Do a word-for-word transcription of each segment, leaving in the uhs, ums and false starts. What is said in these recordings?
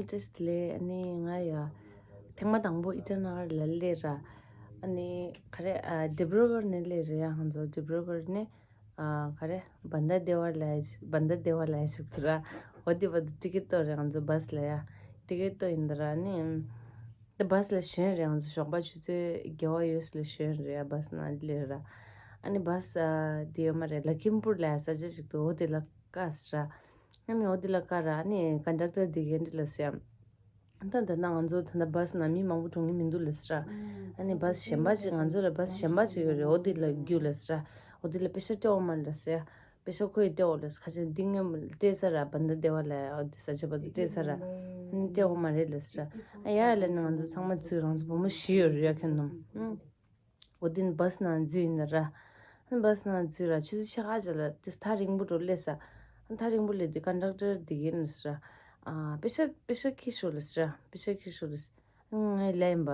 ཏྲེས་ལེ། ཨ་ནི་ང་ཡ་ཐེངས་མ་དང་པོ་ཨི་ཊ་ན་གར་ལ་སླེབས་ར། ཨ་ནི་ག་རེ་ཨ་ཌི་བྷྲུ་གར་ནས་སླེབས་རེད་ཡ། ང་ཚོ་ཌི་བྷྲུ་གར་ནས་ཨ་ག་རེ་བན་དྷ་དེ་ཝ་ལ་ཡ་བན་དྷ་དེ་ཝ་ལ་ཡ་ཞིག་ཏུ་ར། འོ་དེ་བར་དུ་ཊི་ཀེ་ཊི་བཏོན་རེད། ང་ཚོ་བྷ་སི་ལ་ཡ་ཊི་ཀེ་ཊི་བཏོན་ཡིན་ད་ར། ཨ་ནི་ད་བྷ་སི་ལ་ཞོན་རེད། ང་ཚོ་ཞོགས་པ་ཆུ་ཚོད་བརྒྱད་པ་ཡོལ་ལ་ཞོན་རེད་ཡ། བྷ་སི་ནང་སླེབས་ར། ཨ་ནི་བྷ་སི་ཨ་དེ་ཡོད་མ་རེད། ལ་ཁིམ་པུར་ལ་ཡ་ས་ཆ་ཞིག་ཏུ་འོ་དེ་ལ་བཀག་ཟེར་ར། ཨ་ནི་འོ་དེ་ལ་བཀག་ར། ཨ་ནི་ཀན་ཌག་ཊར་དེ་གིས་འདི་ལ་ཟེར་ཡ། ད་ད་ན་ང་ཚོ་ད་ལྟ་བྷ་སི་ནང་མི་མང་པོ་འགྲོ་གི་མི་འདུག་ལ་ཟེར་ར། ཨ་ནི་བྷ་སི་གཞན་པ་ཅིག་ང་ཚོ་ལ་བྷ་སི་གཞན་པ་ཅིག་ཡོད་རེད། འོ་དེ་ལ་རྒྱུགས་ལ་ཟེར་ར། འོ་དེ་ལ་པེ་ཤག་སྤྲད་འོང་མ་ལ་ཟེར་ཡ། པེ་ཤག་ཁོས་སྤྲད་འོང་ལ་ཟེར། ཁ་ཆེན་འདི་ངས་སྤྲད་ཚར་ར། བན་དྷ་དེ་ཝ་ལ་ཡ་འོ་དེ་ས་ཆ་བར་དུ་སྤྲད་ཚར་ར། ཨ་ནི་སྤྲད་འོང་མ་རེད་ལ་ཟེར་ར། ཨ་ཡ་ལ་ནི་ང་ཚོ་ཚང་མ་ཚུར་རང་ཚོ་བུ་མོ་བཞི་ཡོད་རེད་ཡ། ཁྱོན་ནམ་ཨང་། འོ་དེ་ནི་བྷ་སི་ནང་འཛུལ་ཡིན་ན་ར། ཨ་ནི་བྷ་སི་ནང་འཛུལ་ར། ཆུ་ཚོད་ཕྱེད་ཀ་ཅིག་ལ་དེ་ཐག་རིང་པོ་འགྲོ་སླེབས་ས། ཨ་ནི་ཐག་རིང་པོ་སླེབས་དུས་ཀན་ཌག་ཊར་དེ་གིས་ལ་ཟེར་ར། ཨ་པེ་ཤག་པེ་ཤག་ཁྱེར་ཤོག་ལ་ཟེར་ར། པེ་ཤག་ཁྱེར་ཤོག་ལ་ཟེར། ཨ་ནི་ང་ལབ་ཡིན་པ།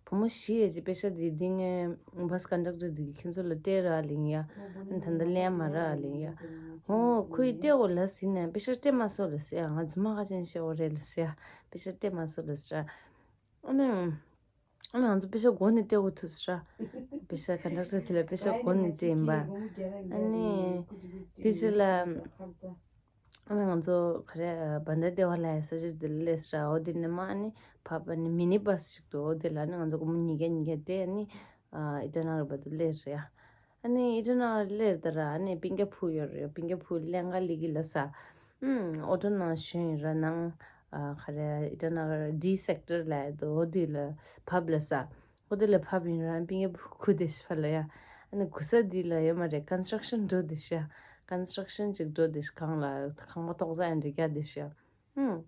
བུ་མོ་བཞི་ཡོད་ཅིག་པེ་ཤག་དེ་འདི་ངས་བྷ་སི་ཀན་ཌག་ཊར་དེ་གིས་ཁྱེད་ཚོ་ལ་སྤྲད་ར་ལེན་ཡ། ཨ་ནི་ད་ལྟ་ལེན་མ་ར་ལེན་ཡ། འོ་ཁོས་སྤྲད་འོང་ལ་ཟེར་ནས་པེ་ཤག་སྤྲད་མ་སོང་ལ་ཟེར་ཡ། ང་རྫུན་མ་ཁ་ཆེན་བཤད་འོ་རེད་ལ་ཟེར་ཡ། པེ་ཤག་སྤྲད་མ་སོང་ལ་ཟེར་ར། ཨ་ནི། ཨ་ནི་ང་ཚོ་པེ་ཤག་མགོ་ནས་སྤྲད་དགོས་ཐུག་ཟེར་ར། པེ་ཤག་ཀན་ཌག་ཊར་དེ་ལ་པེ་ཤག་མགོ་ནས་སྤྲད་ཡིན་པ། ཨ་ནི། དེ་རྗེས་ལ། ཨ་ནི་ང་ཚོ་ག་རེ་བན་དྷ་དེ་ཝ་ལ་ཡ་ས་ཆ་དེ་ལ་སླེབས་ཟེར་ར། འོ་དེ་ནས་མ་ཨ་ནི་ཕབ། ཨ་ནི་མི་ནི་བྷ་སི་ཞིག་འདུག་འོ་དེ་ལ་ཨ་ནི་ང་ཚོ་སྒོར་མོ་ཉིས་བརྒྱ་ཉིས་བརྒྱ་སྤྲད། ཨ་ནི་ཨི་ཊ་ན་གར་བར་དུ་སླེབས་རེད་ཡ། ཨ་ནི་ཨི་ཊ་ན་གར་སླེབས་ད་ར། ཨ་ནི་པིང་ཀ་ཕུ་ཡོད་རེད། པིང་ཀ་ཕུ་ལེན་ག་ལི་གི་ལ་ས། ཨུམ། ཨོ་ཊོ་ནང་ཞོན་ཡིན་ར། ནང་ཨ་ག་རེ་ཨི་ཊ་ན་གར་ཌི་སེག་ཊར་ལ་ཡོད་འོ་དེ་ལ་ཕབ་ལ་ས། འོ་དེ་ལ་ཕབ་ཡིན་ར། པིང་ཀ་ཕུ་ཁུ་དེ་ཤི་ཕ་ལ་ཡ། ཨ་ནི་གུ་ས་དེ་ལ་ཡོད་མ་རེད། ཀོན་སི་ཊྲག་ཤན་འགྲོ་དེ་ཤི་ཡ། ཀོན་སི་ཊྲག་ཤན་ཅིག་འགྲོ་དེ་ཤི། གང་ལ་ཁང་པ་ཏོག་ཙམ་ཡང་འདྲ་རྒྱག་དེ་ཤི་ཡ། ཨུམ།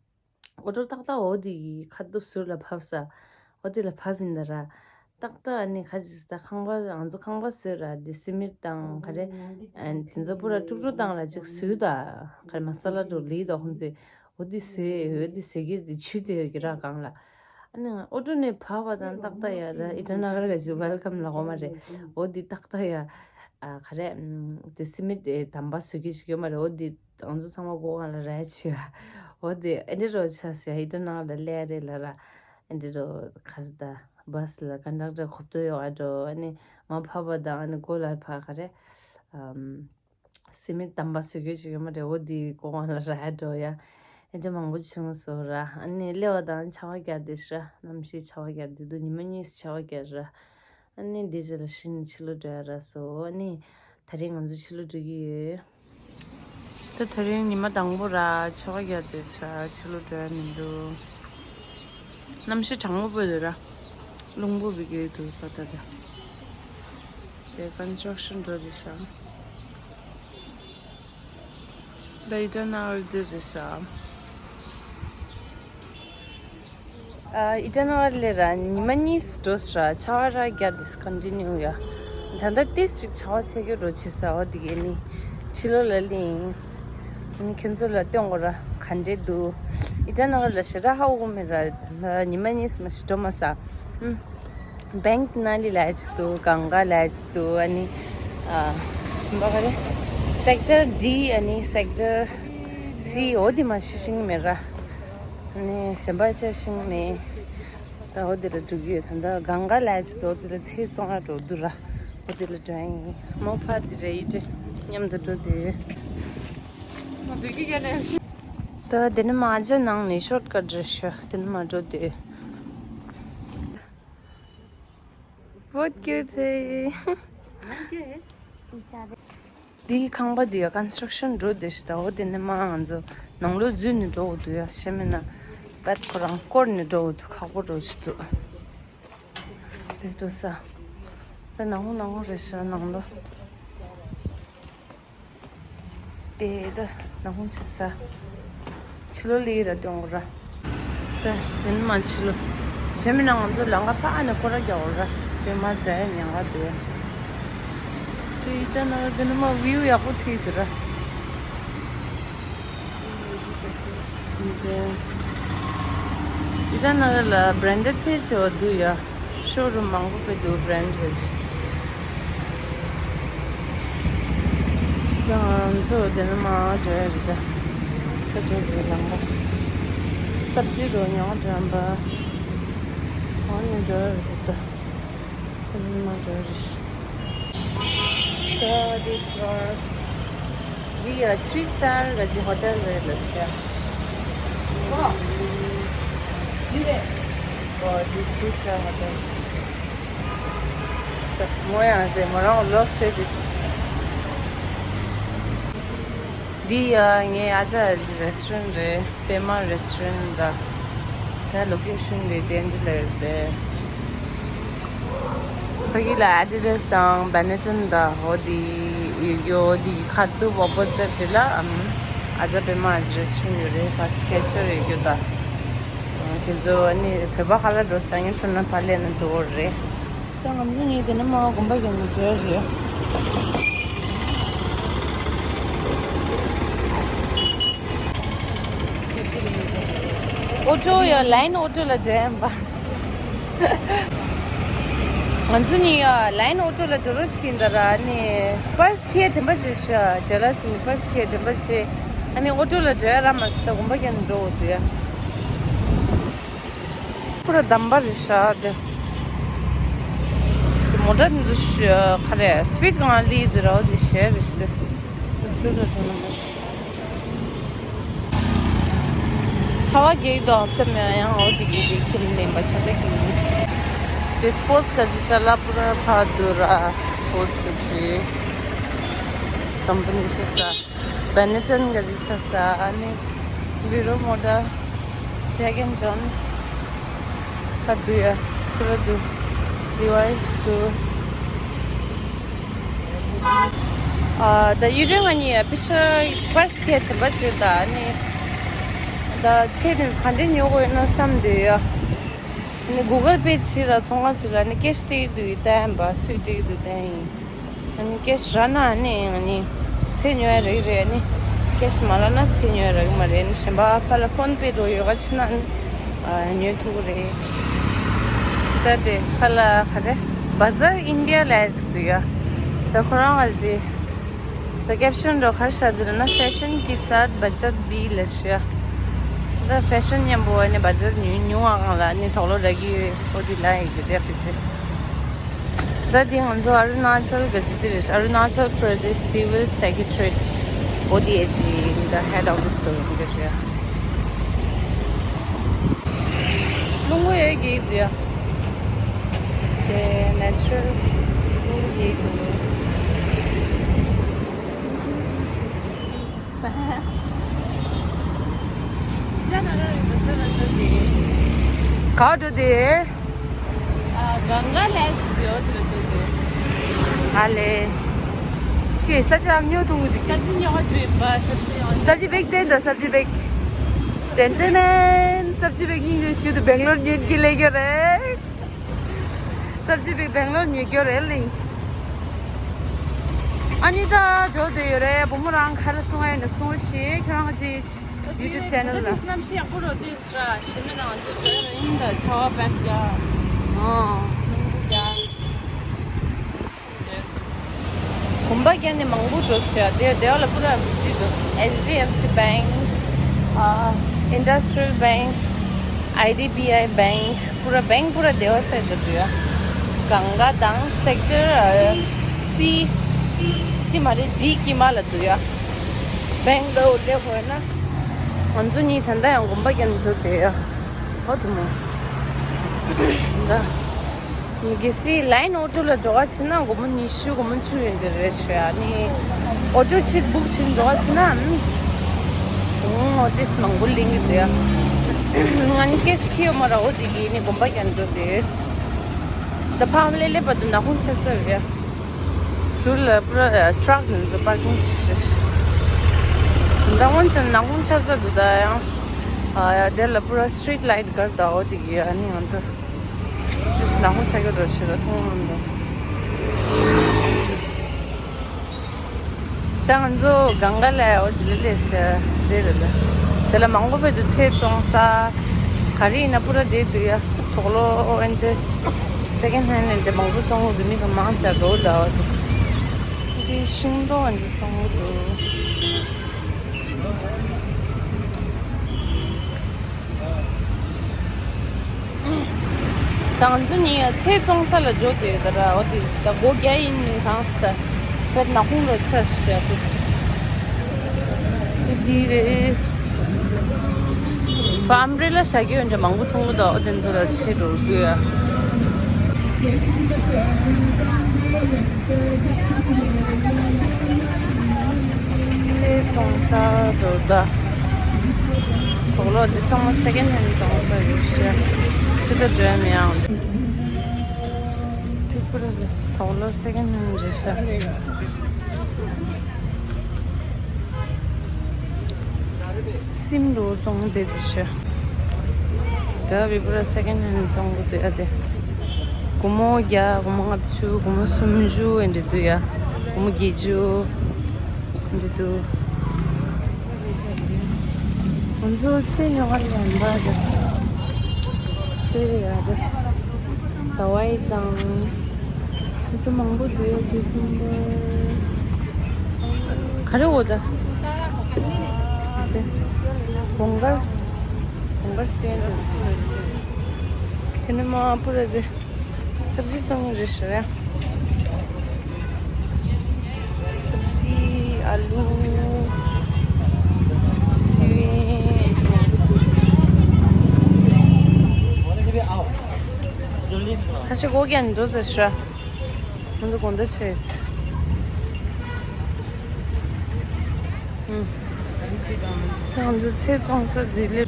ཨོ་ཊོ་ཏག་ཏག་འོ་དེ་གི་ཁ་ཐུབ་ཟུར་ལ་ཕབ་ས། འོ་དེ་ལ་ཕབ་ཡིན་ད་ར། ཏག་ཏག་ཨ་ནི་ཁ་ཅིག་ད་ཁང་པ་ང་ཚོ་ཁང་པ་བཟོས་ར། དེ་སི་མིད་དང་ག་རེ་ཨ་དེ་ཚོ་པུ་ར་དཀྲུག་དཀྲུག་བཏང་ར་ཅིག་བཟོས་ད། ག་རེ་མ་ས་ལ་འགྲོ་ལི་ད་ཁོང་ཚོས་འོ་དེ་བཟོས། འོ་དེ་བཟོས་གི་དེ་ཆུ་དེ་གི་ར་གང་ལ། ཨ་ནི་ང་ཨོ་ཊོ་ནས་ཕབ་པ་དང་ཏག་ཏག་ཡ་ད་ཨི་ཊ་ན་གར་ག་ཅིག་ཝེལ་ཀམ་ལ་གོ་མ་རེད། འོ་དེ་ཏག་ཏག་ཡ། ཨ་ག་རེ་ཨམ་དེ་སི་མིད་དེ་དམ་པ་བཟོ་གི་ཞིག་ཡོད་མ་རེད། འོ་དེ་ང་ཚོ་ཚང་མ་སྒོ་ཁང་ལ་ར་ཆུ་ཡ། འོ་དེ་ཨེ་འདྲ་རོ་ཆ་ཟེར་ཡ། ཨི་ཊ་ན་གར་ལ་སླེབས་རེད་ལ་ར། ཨེ་འདྲ་རོ་ག་རེ་ད་བྷ་སི་ལ་ཀན་ཌག་ཊར་གོ་ཐོས་ཡོད་ཨ་འགྲོ། ཨ་ནི་མ་ཕབ་པ་དང་ཨ་ནི་སྒོ་ལ་ཕ་ག་རེ་ཨམ་སི་མིད་དམ་པ་བཟོ་གི་ཞིག་ཡོད་མ་རེད། འོ་དེ་སྒོ་ཁང་ལ་ར་འགྲོ་ཡ། ཨེ་འདྲ་མང་པོ་བྱུང་སོང་ར། ཨ་ནི་སླེབས་པ་དང་ཆར་པ་བརྒྱབ་བསྡད་ཤག་གནམ་གཤིས་ཆར་པ་བརྒྱབ་བསྡད་འདུག་ཉི་མ་གཉིས་ཆར་པ་བརྒྱབ་ར། ཨ་ནི་འདི་རྗེས་ལ་གཞི་ནས་ཕྱི་ལོགས་འགྲོ་ཡ་རག་སོང་། ཨ་ནི་དེ་རིང་ང་ཚོ་ཕྱི་ལོགས་འགྲོ་གི་ཡོད། ད་དེ་རིང་ཉི་མ་དང་པོ་ར། ཆར་པ་བརྒྱབ་བསྡད་ཤག་ཕྱི་ལོགས་འགྲོ་ཡ་མི་འདུག་གནམ་གཤིས་གྲང་མོ་པོ་འདུག་ར། རླུང་པོ་བི་གི་འདུག་པ་ད་ད། དེ་ཀོན་སི་ཊྲག་ཤན་འགྲོ་བསྡད་ཤག་ད་ཨི་ཊ་ན་གར་འདི་རེད་ཤག་ཨ་ཨི་ཊ་ན་གར་ལ་ར་ཉི་མ་གཉིས་འགྲོ་ཤག་ཆར་པ་ར་བརྒྱབ་བསྡད་ཤག་ཀོན་ཊི་ནིའུ་ཡ། ད་ལྟ་ཏིས་ཅིག་ཆར་པ་ཆད་ཀྱི་རོ་བྱེད་ས། འོ་དེ་གི་ནི་ཕྱི་ལོགས་ལ་སླེབས་ཡིན། ཨ་ནི་ཁྱོད་ཚོ་ལ་སྟོན་དགོས་ར། ག་འདྲས་འདུག་ཨི་ཊ་ན་གར་ལ་ཞེ་དྲག་ཧ་གོ་མེད་ར། ད་ཉི་མ་གཉིས་མ་ཞིག་འགྲོ་མ་ས། ཨུམ། བེང་ཏི་ན་ལི་ལ་ཡ་ཅིག་འདུག་གང་ག་ལ་ཡ་ཅིག་འདུག་ཨ་ནི་ཨ་གཞན་པ་ག་རེ་སེག་ཊར་ཌི་ཨ་ནི་སེག་ཊར་སི་འོ་དེ་མ་ཤི་ཤིང་མེད་ར། ཨ་ནི་གཞན་པ་ཆ་ཤིང་མེད། ད་འོ་དེ་ལ་འགྲོ་གི་ཡོད། ད་ལྟ་གང་ག་ལ་ཡ་ཅིག་འདུག་འོ་དེ་ལ་ཚེ་བཙོང་ང་འགྲོ་འདུག་ར། འོ་དེ་ལ་འགྲོ་ཡིན། མོ་ཕ་དེ་རེད་ཡིན་ཏེ་མཉམ་དུ་འགྲོ་དེ་ཡོད། ད་དེ་ནི་མ་ཇ་ནང་ནས་ཤོར་ཀ་འདྲ་ཤག་དེ་ནི་མ་འགྲོ་དེ་ཡོད། बहुत क्यूट है ये। འདིའི་ཁང་པ་འདི་ཡ་ཀོན་སི་ཊྲག་ཤན་འགྲོ་བསྡད་ཤག་ད་འོ་དེ་ནས་མ་ང་ཚོ་ནང་ལོགས་འཛུལ་ནས་འགྲོ་དགོས་འདུག་ཡ། ཤེས་མེད་ན་བད་ཁོ་རང་བསྐོར་ནས་འགྲོ་དགོས་འདུག་ཁག་པོ་འགྲོ་ཆུ་འདུག་དེ་འགྲོ་ས། ད་ནང་ལོགས་ནང་ལོགས་རེད་ཤག་ནང་ལོགས། དེ་ད་ནང་ཆ་ས། ཕྱི་ལོགས་ལ་ཡི་ར་སྟོན་དགོས་ར། ད་དེ་ནི་མ་ཕྱི་ལོགས། གཞན་མིན་ན་ང་ཚོ་ལམ་ཁ་ཕར་ནས་སྐོར་ར་རྒྱག་དགོས་ར། དེ་མ་མཛད་ཉང་ག་དེ། དེ་ཨི་ཊ་ན་གར་དེ་ནི་མ་བིའུ་ཡག་པོ་ཐིག་དེ་ར། དེ་ཨི་ཊ་ན་གར་ལ་བྷི་རན་ཌེཌ་ཕལ་ཆེ་བ་འདུག་ཡ། ཤོ་རུམ་མང་པོ་དཔེ་འདུག་བྷི་རན་ཌེཌ་རེད། ང་ཚོ་དེ་ནས་མར་འགྲོ་ཡ་རེད་ད། ད་འགྲོ་དགོས་ལམ་ཁ། སབ་ཇི་རོ་ཉོ་དྲན་པ། འོ་ནི་འགྲོ་རེད་ད། ཁོ་ནི་མ་འགྲོ་རེད། ད་འདི་ཕློར་འདི་ཡ་three star ག་ཅི་ཧོ་ཊེལ་རེད་ལ་ཤ། ཨོ་འདི་three star ཧོ་ཊེལ། ད་མོ་ཡང་རེད་མོ་རང་ལོ་སེ་དིས། འདི་ཡ་ངའི་ཨ་ཅག་རེ་སི་ཊོ་རན་རེད། པད་མ་རེ་སི་ཊོ་རན་འདྲ། ད་ལོ་ཀེ་ཤན་དེ་ཏན་ཏན་ལ་རེད་པས། ཕ་གི་ལ་ཨ་ཌི་ཌ་སི་དང་བེ་ནེ་ཊོན་དང་འོ་དེ་ཡོད་རྒྱུ། འོ་དེ་ཁ་ཐུག་ཨོ་པོ་ཛིཊ་དེ་ལ་ཨམ་ཨ་ཅག་པད་མ་རེ་སི་ཊོ་རན་ཡོད་རེད། ཕ་སི་ཀེ་ཆར་ཡོད་རྒྱུ་ད། དེ་ཚོ་ཨ་ནི་བོད་པ་ཁ་ལག་འགྲོ་ས་ངན་ཁྲོད་ན་ཕ་ལས་ན་འགྲོ་རེད། ད་ང་ཚོ་གཉིས་དེ་ནས་མར་དགོན་པ་རྒྱག་ནས་འགྲོ་ཡ་རེད། ཨོ་ཊོ་ཡ་ལའིན་ཨོ་ཊོ་ལ་འགྲོ་ཡ་ཡིན་པ། ང་ཚོ་གཉིས་ཡ་ལའིན་ཨོ་ཊོ་ལ་འགྲོ་རོགས་བྱེད་ད་ར་ནི་པར་སི་ཁྱེར་དྲན་པ་ཞིག་ཤ་ཌལ་ལ་སི་ནི་པར་སི་ཁྱེར་དྲན་པ་བྱེད། ཨ་ནི་ཨོ་ཊོ་ལ་འགྲོ་ཡ་ར་མ་ཟད་ད་དགོན་པ་རྒྱག་ནས་འགྲོ་འོ་དུ་ཡ། པུ་ར་དམ་པ་རེད་ཤག་དེ། མོ་ཊ་འདི་ཚོ་ཤ་ག་རེ་སི་པིཌ་གང་ལི་དེ་ར་འོ་དེ་ཤེས་རེད་ཤག་དེ། སུ་ར་དོ་ན་མ་ཤེས། ཆར་པ་རྒྱག་གི་འདུག་ཨ་ཕ་ཏ་མེ་ཡང་འོ་དེ་གི་དེ་ཁྱིམ་ལེན་པ་ཆ་ད་ཁྱིམ། དེ་སི་པོར་ཊི་ག་ཅི་ཅ་ལག་པུ་ར་ཕ་དུ་ར་སི་པོར་ཊི་ག་ཅི་ཀམ་པ་ནི་ཆ་ས། བེ་ནེ་ཊོན་ག་ཅི་ཆ་ས། ཨ་ནི་བི་རོ་མོ་ཊ། ཇེག་ཨེན་ཇོན་སི། ཁ་བསྡུ་ཡ། ཁུ་ར་བསྡུ། ལི་ཝའི་སི་བསྡུ། ཨ་ད་ཡུ་ཊུབ་ང་གཉིས་ཡ་པི་ཤ་པར་སི་ཁེ་དྲན་པ་བྱེད་ད་ཨ་ནི། ད་ཚེ་དེ་ག་འདྲས་ཉོ་དགོས་ཡོད་ན་བསམ་བསྡད་ཡ། ཨ་ནི་གུ་གལ་པེ་བྱེད་ར་ཚོང་ཁང་བྱེད་ལ་ཨ་ནི་ཀེ་ཤི་སྤྲད་ཀྱི་འདུག་ཡིན་ད་ཡིན་པ་སུས་སྤྲད་ཀྱི་འདུག་ད་ཡིན། ཨ་ནི་ཀེ་ཤི་རག་ན་ཨ་ནི་ཨ་ནི་ཚེ་ཉོ་ཡ་རེད་རེད། ཨ་ནི་ཀེ་ཤི་མ་རག་ན་ཚེ་ཉོ་ཡ་རག་གི་མ་རེད། ཨ་ནི་གཞན་པ་ཕར་ལ་ཕོན་པེ་འགྲོ་ཡོད་ག་ཕྱིན་ན་ཨ་ནི་ཉོ་ཐུབ་ཀྱི་རེད། ད་དེ་ཕར་ལ་ག་རེ་བ་ཟར་ཨིན་ཌི་ཡ་ལབ་ཡ་ཞིག་འདུག་ཡ། ད་ཁོ་རང་ཨ་ཅེ་ད་ཀེབ་ཤོན་འགྲོ་ག་རེ་བཞག་འདུག་ལབ་ན་ཕེ་ཤན་ཀེ་སཱཐ་བ་ཇཊ་བྷི་ལབ་ཤག་ད་ཕེ་ཤན་མཉམ་པོ་ཨ་ནི་བ་ཇཊ་ཉུང་ཉུང་བ་གང་ལ་ཨ་ནི་དོགས་སློང་རག་གི་ཡོད། ཨོ་དེ་ལ་ཡི་གེ་དེ་ཕི་ཅི། ད་དེ་ང་ཚོ་ཨ་རུ་ན་ཅལ་ག་ཅི་དེ་རེད། ཨ་རུ་ན་ཅལ་པྲ་དེ་ཤི་སི་ཝིལ་སེ་ཀེ་ཊི་རི་ཨེཊ་ཨོ་དེ་ཨེ་ཅི་ཡིན། ད་ཧེཌ་ཨོ་ཕི་སི་དེ་ཡིན་གི་རེད། རླུང་བུ་ཡོད་ཀྱི་རེད། དེ་ནེ་ཅུ་རལ་རླུང་བུ་ཡོད་ཀྱི་འདུག་ག་འགྲོ་དེ། གང་ག་ལས་སུ་འགྲོ་དེ། ཨ་ལེ། ཁྱེད་ས་ཆ་ཉོ་ཐུབ་ཀྱི་འདུག་སབ་ཇི་ཉོ་བ་འགྲོ་ཡིན་པ། སབ་ཇི་ཉོ་བ། སབ་ཇི་བེག་བསྟན་དང་སབ་ཇི་བེག་ཏན་ཏན་ནན། སབ་ཇི་བེག་གཉིས་ཀྱི་ཞུ་དུ་སྦེང་ལོར་ཉོན་གྱི་ལས་ཀྱི་རེད། སབ་ཇི་བེག་སྦེང་ལོར་ཉོས་ཀྱི་རེད་ལེ། ཨ་ནི་ད་འགྲོ་བསྡད་ཡོད་རེད། བུ་མོ་རང་ཁ་ལ་སོང་ཡོད་ན་སོང་ཞེས་ཁྱོད་རང་གི་ཡུ་ཊུབ་ཆེ་ནལ་ལ། གནམ་གཤིས་ཡག་པོ་རོ་དེ་ར་ཞི་མི་ནང་ཚོ་བྲོས་ར་ཡིན་ད་ཆར་པ་བད་ཡ། ཨོ། རླུང་བུ་ཡ། དགོན་པ་བརྒྱ་ནས་མང་པོ་འགྲོ་ཤག་དེ་དེ་བ་ལ་པུ་ར་འདི་འདུག་ཨེཆ་ཌི་ཨེཕ་སི་བེང་། ཨ་ཨིན་ཌ་སི་ཊི་རི་ཡལ་བེང་། ཨའི་ཌི་བི་ཨའི་བེང་། པུ་ར་བེང་པུ་ར་དེ་བ་སེ་འདུག་ཡ། གང་ག་དང་སེག་ཊར་སི་སི་མ་རེད་ཌི་དཀྱིལ་མ་ལ་འདུག་ཡ། བེང་ལ་འོ་ལེ་ཧོ་ན། ང་ཚོ་གཉིས་ད་ལྟ་ཡང་དགོན་པ་བརྒྱ་ནས་འགྲོ་དེ་ཡ། ཧོ་དུ་མོ། ད། གལ་སྲིད་ལའིན་ཨོ་ཊོ་ལ་འགྲོ་བ་བྱེད་ན་སྒོར་མོ་ཉི་ཤུ་སྒོར་མོ་བཅུ་ཡོད་འདྲ་རེད་ཤག་ཨ་ནི་ཨོ་ཊོ་གཅིག་བུག་བྱེད་འགྲོ་བ་བྱེད་ན་ཨོ་ཏིས་མང་པོ་ལེན་གྱི་འདུག་ཡ། ང་ནི་ཀེ་ཤི་ཁྱེར་ཡོད་མ་ར། ཨོ་དེ་གིས་ནི་དགོན་པ་རྒྱག་འགྲོ་དེ། ད་ཕ་མ་ལེ་ལེ་བར་དུ་ནག་ཁུང་ཆགས་ས་རེད། ཟུར་ལ་པུ་ར་ཊྲག་ནི་ཚོ་པར་ཀིང་བྱེད་ཤག་ད་སྔོན་ཆད་ནག་ཁུང་ཆགས་ས་འདུག་ད་ཡང་ཡ་དེ་ལ་པུ་ར་སི་ཊི་རིཊ་ལའིཊ་གར་ད་ཨོ་དེ་གིས་ཨ་ནི་ང་ཚོ། ནག་ཁུང་ཆགས་ཀྱི་འགྲོ་ཤི་ར་མཐོང་མི་འདུག་ད་ང་ཚོ་གང་ག་ལ་འོ་དེ་ལས་ལས་ཤ་དེ་རེད་ལ། དེ་ལ་མང་པོ་བས་དུ་ཚེ་བཙོང་ས། ག་རེ་ཡིན་ན་པུ་ར་དེ་འདུག་ཡ། དོག་ལོ་ཨོ་ཨེན་ཏེ། སེ་ཀེན་ཧེན་ཨེན་ཏེ་མང་པོ་བཙོང་གི་འདུག་མི་ག་མང་ཆ་འགྲོ་ལ་འོ་དེ། དེ་ཤིང་ཏོག་ཨེན་ཏེ་བཙོང་གི་འདུག་ད་ང་ཚོ་ནི་ཚལ་བཙོང་ས་ལ་འགྲོ་དུས་ད་ར་འོ་དེ་ད་སྒོ་རྒྱག་ཡིན་ནི་གང་ཞིག་ད་དཔེར་ན་ཁོང་ར་ཆ་ཞིག་ཡ་དེ་ཞིག་དེ་དེ་རེད། ཨམ་བྷི་རེ་ལ་བཞག་གི་ཡོད་འདྲ་མང་པོ་མཐོང་གི་འདུག་འོ་དེ་ཚོ་ལ་ཚལ་འགྲོ་དགོས་ཡ། ཚལ་བཙོང་ས་འགྲོ་ད། དོག་ལོ་འདི་ཚང་མ་སེ་ཀེན་ཧེན་བཙོང་ས་རེད་ཤག་ཁྱོད་ཚོ་འགྲོ་མི་ཡོང་། ཏྲི་པུ་ར་གི་དོག་ལོ་སེ་ཀེན་ཧེན་རེད་ཤག་སིམ་རུ་བཙོང་བསྡད་དེ་ཤག་ད་བི་པུ་ར་སེ་ཀེན་ཧེན་བཙོང་གི་འདུག་ཡ་དེ། སྒོར་མོ་བརྒྱ། སྒོར་མོ་ལྔ་བཅུ། སྒོར་མོ་སུམ་ཅུ་ཨེ་འདྲ་འདུག་ཡ། སྒོར་མོ་བརྒྱད་ཅུ་ཨེ་འདྲ་འདུག་ང་ཚོ་ཚལ་ཉོ་གར་ཡོང་པ་རེད། ཚལ་ཡ་རེད། ཟླ་བའི་དང་། ང་ཚོ་མང་པོ་འདུག་ཡ། ཀུ་ཀུམ་བར། ག་རེ་འོ་ད། བོང་དཀར། བོང་དཀར་སེལ་འདུག་དེ་ནས་མ་པུ་ར་དེ། སབ་ཇི་བཙོང་གི་རེད་ཤག་སབ་ཇི། ཨ་ལུ། སི་ཝིན། ཁ་ཤས་སྒོ་རྒྱག་ནས་འགྲོ་ཟེར་ཤག་ང་ཚོ་དགོང་དག་ཆེ། ང་ཚོ་ཚལ་བཙོང་ས་འདི་ལས།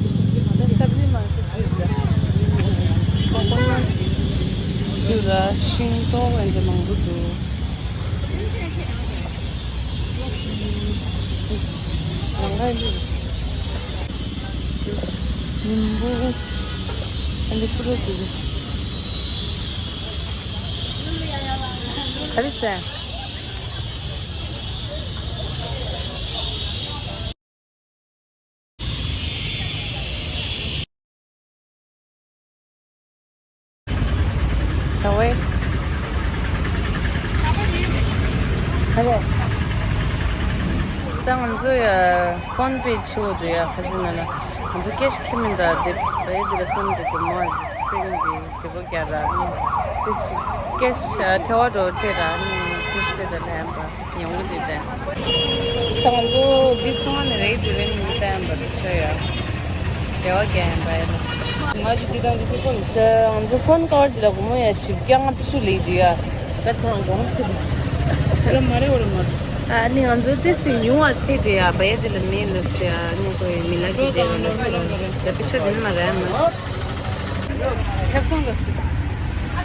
ད་སབ་ཇི་མ་ཟེར་དུས་ད། ཀོ་ཀོ་ནཊ་འདུག་ར། ཤིང་ཏོག་འདི་འདྲ་མང་པོ་འདུག་རང་ག་འདི་རེད། ཉིན་པོ། ཨ་འདི་ཀུ་རེ་འདི་རེད། ག་རེ་ཟེར། ད་ཝེ། ཨ་རེ། ད་ང་ཚོ་ཡ་ཕོན་པེ་ཆེ་བོ་འདུག་ཡ། ཁ་སང་ན་ན་ང་ཚོ་ཀེཤ་ཁྱེར་མི་འདུག་དེ་བས་དེ་ལ་ཕོན་པེ་དེ་མོ་ཨ་ཟི་སི་ཀྲིན་དེ་བརྗེ་པོ་རྒྱག་ར་ནི། དེ་ཅི་ཀེཤ་ཐལ་བ་འགྲོ་སྤྲད་ར་ནི། ཀེཤ་སྤྲད་ད་ལ་ཡང་པ་ཉུང་གི་འདུག་དེ། ད་ང་ཚོ་འདི་ཚང་མ་ནི་རེད་དེ་རེད་མི་འདུག་ད་ཡང་པ་དེ་ཆོ་ཡ། རེ་བ་རྒྱག་ཡིན་པ་ཡིན་ན། ང་ཚོ་འདི་དང་འདི་ཚོ་ཁོ་ལ། ད་ང་ཚོ་ཕོན་ཀ་བར་འདི་ལ་སྒོར་མོ་ཡ་བཞི་བརྒྱ་ལྔ་བཅུ་ལེན་འདུག་ཡ། ད་ཁོ་རང་སྒོར་མོ་ཚད་འདུག་དེ་ལ་མ་རེད། འོ་རེད་མ་རེད། ཨ་ནི་ང་ཚོ་ཏི་སི་ཉུང་བ་ཚད་དེ་ཡ། བ་ཡ་དེ་ལ་མེད་ལ་སི་ཡ། ནི་ཁོ་ཡི་མི་ལ་གི་དེ་ལ་ལ་སི་ཡ། ད་པི་ཤ་དེ་ནི་མ་རེད་མ། ཁྱབ་ཁོང་གི།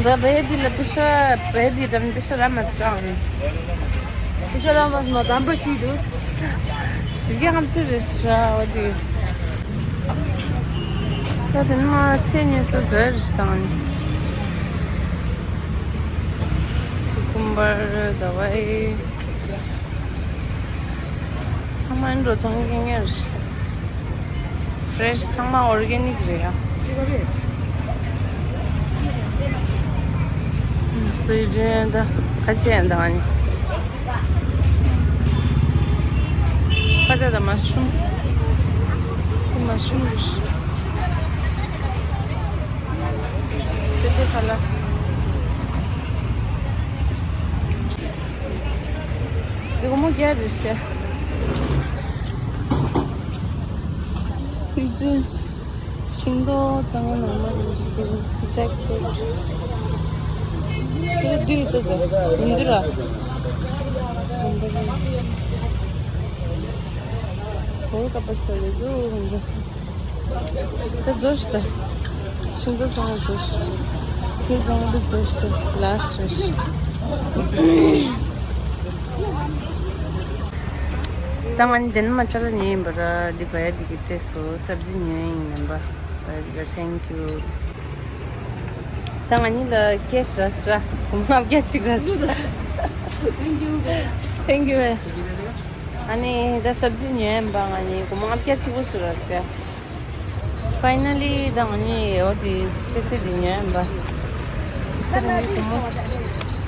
ད་བ་ཡ་དེ་ལ་པི་ཤ། བ་ཡ་དེ་ད་པི་ཤ་ར་མ་སི་ཡ། ཤ་ར་མ་མ་དམ་པ་ཞིག་འདུག་བཞི་བརྒྱ་ལྔ་བཅུ་རེད་ཤག་འོ་དེ། ད་དེ་ནས་མ་ཚལ་ཉོ་ས་འཛོལ་རེད་བཏང་ནི། ཀུ་ཀུམ་བར། ཟླ་བའི། ཚང་མ་འགྲོ་སྟངས་ཀྱི་ངེས་རེད། ཕ་རེ་ཤི། ཚང་མ་ཨོར་གེ་ནིག་རེད་ཡ། སི་ཝི་ཌེན་ད་ཁ་ཆེ་ཡང་དང་ནི། ཁ་ཆེ་ད་མ་ཤུམ། མ་ཤུམ་རེད། སི་ཏི་ཁ་ལ། འདི་སྒོར་མོ་བརྒྱ་རེད་ཤག་ཤིང་ཏོག་གཙང་མ་ནང་མ་རེད་འདུག་ཇེག་ཕུ་རུཊ། དེ་ལ་འདི་ལྟ་ད། མི་འདི་ར། གོ་ཀ་པ་ས་རེད་འདུག་ད་རྫོགས་ཤི་ད། ཤིང་ཏོག་ཚང་མ་རྫོགས་ཤི། ཚལ་ཚང་མ་རྫོགས་ཤི་ད། ལཱ་སི་ཊི་རེད་ཤི། ད་ང་ནི་དེ་ནས་མ་ཅ་ལག་ཉོས་ཡིན་པ་ར། འདི་བ་ཡ་འདི་གི་སྤྲད་སོང་། སབ་ཇི་ཉོས་ཡིན་ནམ་པ། བ་ཡ་འདི་ག་ཐེང་ཀིའུ། ད་ང་གཉིས་ལ་ཀེཤ་རག་སོང་ར། སྒོར་མོ་ལྔ་བརྒྱ་གཅིག་རག་སོང་། ཐེང་ཀིའུ། ཐེང་ཀིའུ། ཨ་ནི་ད་སབ་ཇི་ཉོས་ཡིན་པ། ང་གཉིས་སྒོར་མོ་ལྔ་བརྒྱ་གཅིག་པོ་ཞིག་རག་སོང་ཡ། ཕའི་ན་ལི་ད་ང་གཉིས་འོ་དེ་པེ་ཙེ་དེ་ཉོས་ཡིན་པ། ས་ར་མི་སྒོར་མོ་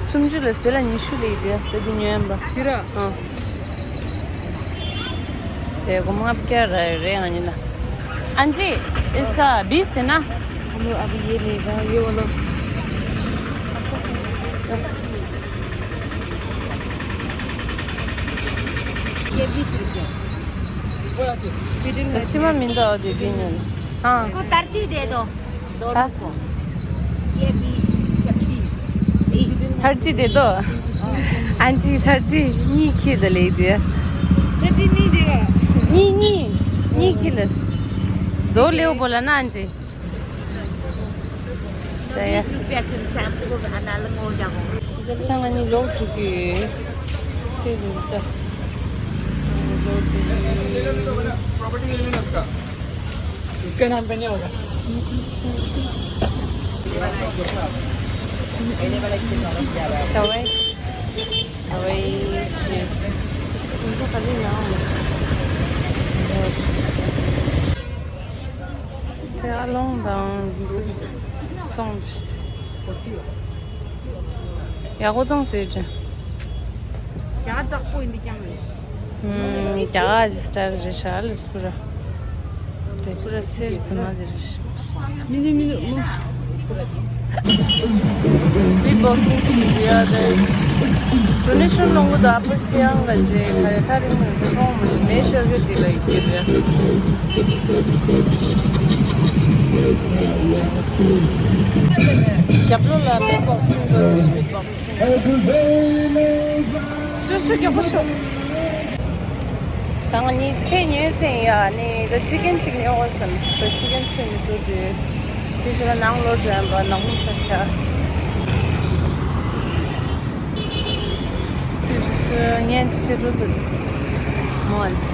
སུམ་ཅུ་ལ་ཟེར་ལ་ཉི་ཤུ་ལེན་དེ་ཟེར་དེ་ཉོས་ཡིན་པ། དེ་ར། ཨ། དེ་སྒོར་མོ་ལྔ་བརྒྱ་རག་རེད་ང་གཉིས་ལ། आंटी, इसका बीस है ना? हम लोग अभी ये लेगा, ये वाला। ད་ཕྱི་མ་མི་འདུག་ཨ། དེ་དེ་ཉོ་ནི། ཨ། को थर्टी दे दो। हाँ। ये बीस, ये बीस। थर्टी दे दो। Aunty, thirty. नी खिद ले दिया। थर्टी नहीं देगा। नी, नी। नी खिलस। दो ले बोला ना आंटी। तो बीस रुपया चमचा को अनाल हो जाओ। ད་ང་གཉིས་ལོག་འགྲོ་གི་ཡོད། ཤེས་འདུག་ད། ལོག་འགྲོ་གི་ཡོད། इसका नाम पे नहीं होगा। तवे, तवे छे। उनको खाली ना हो। ད་ཨ་ལོང་དང་ཙོང་། ཡག་པོ་ཙོང་ཟེར་ཅིང་། རྒྱ་གར་བདག་པོ་ཡིན་པའི་རྐྱང་རེད། ཨུམ། རྒྱ་གར་གྱི་སི་ཊལ་རེད་ཤག་ལས་པུ་ར། དེ་པུ་ར་སེར་རྫུན་མ་དེ་རེད་ཤག་མི་འདུག་མི་འདུག་མོ། ཝི་བོག་སིང་བྱེད་རྒྱུ་ཡ་དེ། ཌོ་ནེ་ཤན་སློང་གི་འདུག་ཨ་ཕར་སི་ཡང་ག་ཅེ་ག་རེ་ཐག་རིང་མོ་དེ་ཁོང་མི་མེ་ཤོར་གི་དེ་ལ་ཡི་གེ་རེད། རྒྱབ་ལོགས་ལ་ཝི་བོག་སིང་འགྲོ་དེ་ཤི་ཝི་ཊི་བོག་སིང་། སུ་སུ་རྒྱག་པ་སོ། ད་ང་གཉིས་ཚལ་ཉོས་ཚེ་ཡ་ནི་ད་ཅི་ཀན་ཅིག་ཉོ་དགོས་བསམ། ད་ཅི་ཀན་ཚལ་མི་འདུག་དུས། དེ་ཕྱིར་ནང་ལོག་འགྲོ་ཡིན་པ་ནང་མི་ཤ་ཤ། དེ་ཕྱིར་ངན་ཕྱི་རུ་དུ་མོ་ཨ་ཅི།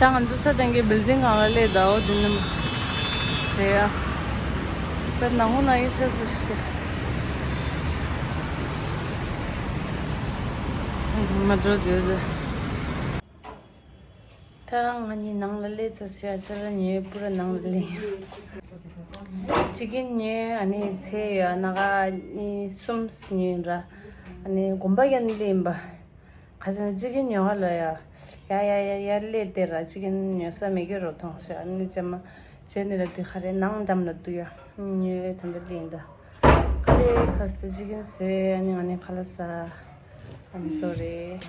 ད་ང་ཚོ་ས་དང་གི་བིལ་ཌིང་སྒང་ལ་སླེབས་ད། འོ་དེ་ནི་མ་རེད་ཡ། དཔེར་ན་ཧོ་ན་ཡིན་ཚེ་ཚེ་ཞིག་མ་འགྲོ་དུས་དེ། ད་ང་གཉིས་ནང་ལ་སླེབས་ཚར་ཤག་ཚལ་ཉོས་པུ་ར་ནང་ལ་སླེབས། ཅི་ཀན་ཉོས། ཨ་ནི་ཚལ་ཡ་སྣ་ཁ་གཉིས་གསུམ་ཉོས་ར། ཨ་ནི་དགོན་པ་ཡན་སླེབས་ཡིན་པ། ཁ་སང་ཅི་ཀན་ཉོ་ག་ལ་ཡ། ཡ་ཡ་ཡ་ཡ་སླེབས་དེ་ར་ཅི་ཀན་ཉོ་ས་མེད་ཀི་རོ་མཐོང་ཤག་ཨ་ནི་ཅེ་མ་ཅེ་ནི་ལ་དེ་ག་རེ་ནང་འགྲམ་ལ་འདུག་ཡ། ཉོས་ད་འདི་སླེབས་ཡིན་ད། ཁ་ལས་ཁ་སང་ཅི་ཀན་བཟོས། ཨ་ནི་ང་ནི་ཁ་ལག་ཟ། ཨ་ནི་ཚོ་རེད།